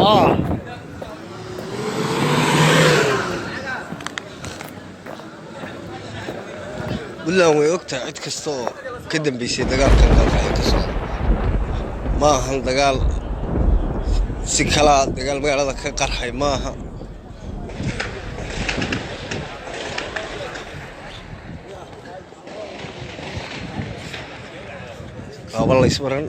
Haa, Puntland way ogtahay cid kasta oo ka dambeysay dagaalkan Gaalkacyo ka socda. Ma ahan dagaal si kalaa, dagaal magaalada ka qarxay ma aha. Qaaba laysmaran.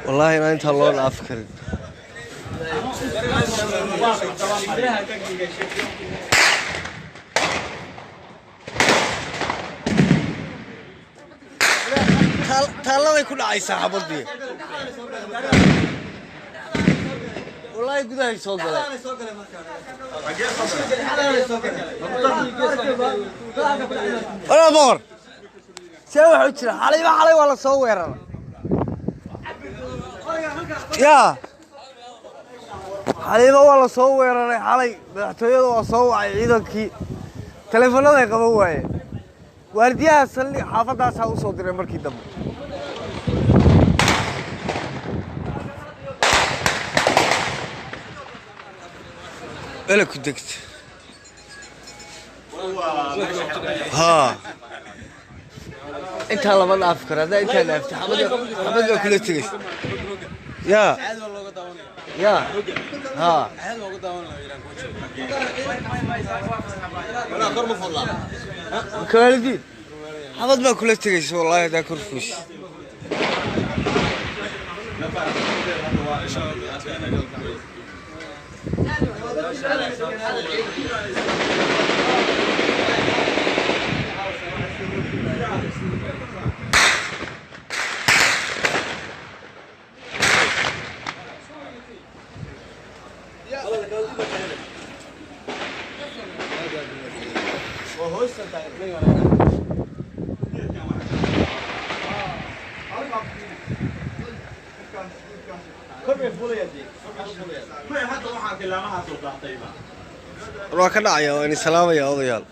Wallaahi inaan intaa loo dhaafi karin. Taalladay ku dhacaysaa xabadii. Wallaahi gudahay soo galeen. Walaa boqor, see waxu jira? Xalayba xalay waa la soo weeraray. Yaa Xaliimo, waa la soo weeraray xalay. Madaxtooyada waa soo wacay ciidankii, taleefonaday qaban waayeen. Waardiyaha saldhig xaafadaasaa u soo diray markii dambe. Bele ku degta. Haa, intaa lama dhaafi karo. Haddaa intaa dhaaftay, xabad baa kula tegaysa. Yaa yaa haa, kawaalidiin xabad baa kula tegaysa wallahi haddaa kor fuush. Waa ka dhacaya. Waa ini salaamaya, odayaal.